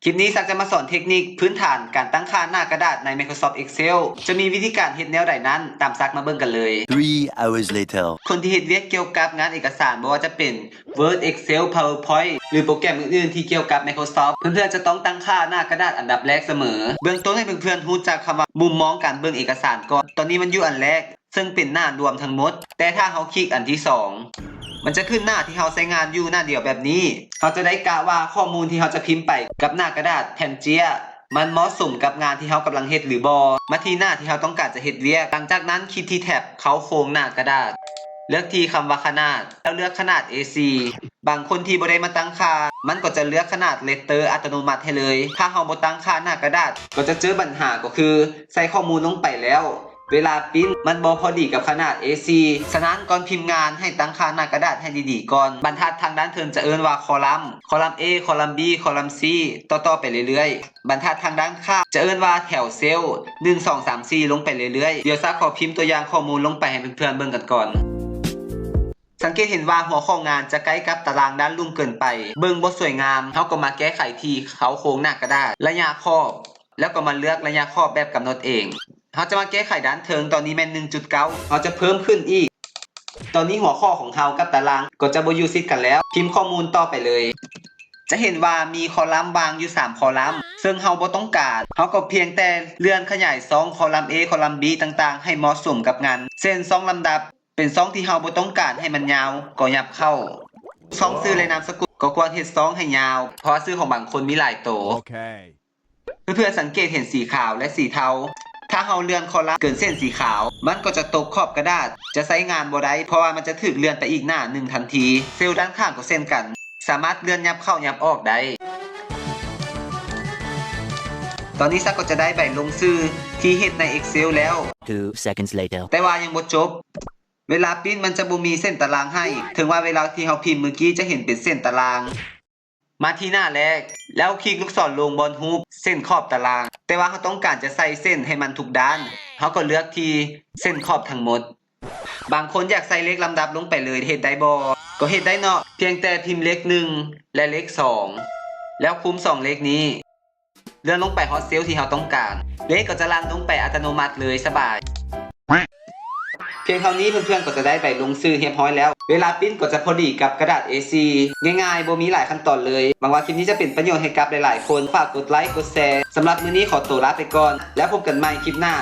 ຄລິບນີ້ສັກຈະມາສອນເທັກນິກພື້ນຖານການຕັ້ງຄ່າໜ້າກະດາດໃນ Microsoft Excel ຈະມີວິທີການເຮັດແນວໃດນັ້ນ ຕາມສັກມາເບິ່ງກັນເລີຍ. Three hours later. ຄົນທີ່ເຮັດວຽກກ່ຽວກັບງານເອກະສານ ບໍ່ວ່າຈະເປັນ Word, Excel, PowerPoint ຫຼືໂປຣແກຣມອື່ນໆທີ່ກ່ຽວກັບ Microsoft ເພື່ອນໆຈະຕ້ອງຕັ້ງຄ່າໜ້າກະດາດອັນດັບແລກສະເໝີ. ເບື້ອງຕົ້ນໃຫ້ເພື່ອນໆຮູ້ຈັກຄຳວ່າມຸມມອງການເບິ່ງເອກະສານກ່ອນ. ຕອນນີ້ມັນຢູ່ອັນແລກ ເຊິ່ງເປັນໜ້າລວມທັງໝົດ, ແຕ່ຖ້າເຮົາຄລິກອັນທີສອງ ມັນຈະຂຶ້ນໜ້າທີ່ເຮົາໃຊ້ງານຢູ່ໜ້າດຽວແບບນີ້. ເຮົາຈະໄດ້ກະວ່າຂໍ້ມູນທີ່ເຮົາຈະພິມໄປກັບໜ້າກະດາດແຜ່ນເຈ້ຍ ມັນເໝາະສົມກັບງານທີ່ເຮົາກຳລັງເຮັດຫຼືບໍ່. ມາທີ່ໜ້າທີ່ເຮົາຕ້ອງການຈະເຮັດວຽກ. ຫຼັງຈາກນັ້ນຄລິກທີ່ແທັບເຄົ້າໂຄງໜ້າກະດາດ, ເລືອກທີ່ຄຳວ່າຂະໜາດ ແລ້ວເລືອກຂະໜາດ ເອສີ່. ບາງຄົນທີ່ບໍ່ໄດ້ມາຕັ້ງຄ່າ ມັນກໍຈະເລືອກຂະໜາດເລດເຕີອັດຕະໂນມັດໃຫ້ເລີຍ. ຖ້າເຮົາບໍ່ຕັ້ງຄ່າໜ້າກະດາດ ກໍຈະເຈີບັນຫາ ກໍຄືໃສ່ຂໍ້ມູນລົງໄປແລ້ວ ເວລາປຣິ້ນມັນບໍ່ພໍດີກັບຂະໜາດ ເອສີ່. ສະນັ້ນ ກ່ອນພິມງານໃຫ້ຕັ້ງຄ່າໜ້າກະດາດໃຫ້ດີໆກ່ອນ. ບັນທັດທາງດ້ານເທິງຈະເອີ້ນວ່າຄໍລັມ, ຄໍລັມ A, ຄໍລັມ B, ຄໍລັມ C ຕໍ່ໆໄປເລື້ອຍໆ. ບັນທັດທາງດ້ານຂ້າງຈະເອີ້ນວ່າແຖວເຊວ ໜຶ່ງ ສອງ ສາມ ສີ່ ລົງໄປເລື້ອຍໆ. ດຽວສັກຂໍພິມຕົວຢ່າງຂໍ້ມູນລົງໄປໃຫ້ເພື່ອນໆເບິ່ງກັນກ່ອນ. ສັງເກດເຫັນວ່າຫົວຂໍ້ງານຈະໃກ້ກັບຕາລາງດ້ານລຸ່ມເກີນໄປ, ເບິ່ງບໍ່ສວຍງາມ. ເຮົາກໍມາແກ້ໄຂທີ່ເຄົ້າໂຄງໜ້າກະດາດ, ໄລຍະຂອບ, ແລ້ວກໍມາເລືອກໄລຍະຂອບແບບກຳນົດເອງ. ເຮົາຈະມາແກ້ໄຂດ້ານເທິງ, ຕອນນີ້ແມ່ນ ໜຶ່ງຈຸດເກົ້າ ເຮົາຈະເພີ່ມຂຶ້ນອີກ. ຕອນນີ້ຫົວຂໍ້ຂອງເຮົາກັບຕາລາງກໍຈະບໍ່ຢູ່ຊິດກັນແລ້ວ. ພິມຂໍ້ມູນຕໍ່ໄປເລີຍ. ຈະເຫັນວ່າມີຄໍລັມວ່າງຢູ່ສາມຄໍລັມ ເຊິ່ງເຮົາບໍ່ຕ້ອງການ. ເຮົາກໍພຽງແຕ່ເລື່ອນຂະຫຍາຍຊ່ອງຄໍລັມ A, ຄໍລັມ B ຕ່າງໆ ໃຫ້ເໝາະສົມກັບງານ. ເຊັ່ນ ຊ່ອງລຳດັບ ເປັນຊ່ອງທີ່ເຮົາບໍ່ຕ້ອງການໃຫ້ມັນຍາວ ກໍຫຍັບເຂົ້າ. ຊ່ອງຊື່ ແລະ ນາມສະກຸນ ກໍຄວນເຮັດຊ່ອງໃຫ້ຍາວ ເພາະວ່າຊື່ຂອງບາງຄົນມີຫຼາຍໂຕ. ໂອເຄ. ເພື່ອນໆສັງເກດເຫັນສີຂາວ ແລະ ສີເທົາ. ຖ້າເຮົາເລື່ອນຄໍລັມເກີນເສັ້ນສີຂາວ ມັນກໍຈະຕົກຂອບກະດາດ, ຈະໃຊ້ງານບໍ່ໄດ້ ເພາະວ່າມັນຈະຖືກເລື່ອນໄປອີກໜ້າໜຶ່ງທັນທີ. ເຊວດ້ານຂ້າງກໍເຊັ່ນກັນ, ສາມາດເລື່ອນຫຍັບເຂົ້າຫຍັບອອກໄດ້. ຕອນນີ້ສັກກໍຈະໄດ້ໃບລົງຊື່ທີ່ເຮັດໃນ Excel ແລ້ວ. Two seconds later. ແຕ່ວ່າຍັງບໍ່ຈົບ. ເວລາປຣິ້ນມັນຈະບໍ່ມີເສັ້ນຕາລາງໃຫ້, ເຖິງວ່າເວລາທີ່ເຮົາພິມມື້ກີ້ຈະເຫັນເປັນເສັ້ນຕາລາງ. ມາທີ່ໜ້າແລກ ແລ້ວຄລິກລູກສອນລົງບ່ອນຮູບເສັ້ນຂອບຕາລາງ. ແຕ່ວ່າເຮົາຕ້ອງການຈະໃສ່ເສັ້ນໃຫ້ມັນທຸກດ້ານ, ເຮົາກໍເລືອກທີ່ເສັ້ນຂອບທັງໝົດ. ບາງຄົນຢາກໃສ່ເລກລຳດັບລົງໄປເລີຍ ເຮັດໄດ້ບໍ່? ກໍເຮັດໄດ້ເນາະ, ພຽງແຕ່ພິມເລກໜຶ່ງ ແລະ ເລກສອງ ແລ້ວຄຸມສອງເລກນີ້. ເລື່ອນລົງໄປຮອດເຊວທີ່ເຮົາຕ້ອງການ, ເລກກໍຈະລັນລົງໄປອັດຕະໂນມັດເລີຍ, ສະບາຍ. ພຽງເທົ່ານີ້ເພື່ອນໆກໍຈະໄດ້ໃບລົງຊື່ຮຽບຮ້ອຍແລ້ວ. ເວລາປຣິ້ນກໍຈະພໍດີກັບກະດາດ ເອສີ່. ງ່າຍໆ ບໍ່ມີຫຼາຍຂັ້ນຕອນເລີຍ. ຫວັງວ່າຄລິບນີ້ຈະເປັນປະໂຫຍດໃຫ້ກັບຫຼາຍໆຄົນ. ຝາກກົດໄລ ກົດແຊ. ສຳລັບມື້ນີ້ຂໍໂຕລາໄປກ່ອນ, ແລ້ວພົບກັນໃໝ່ຄລິບໜ້າ.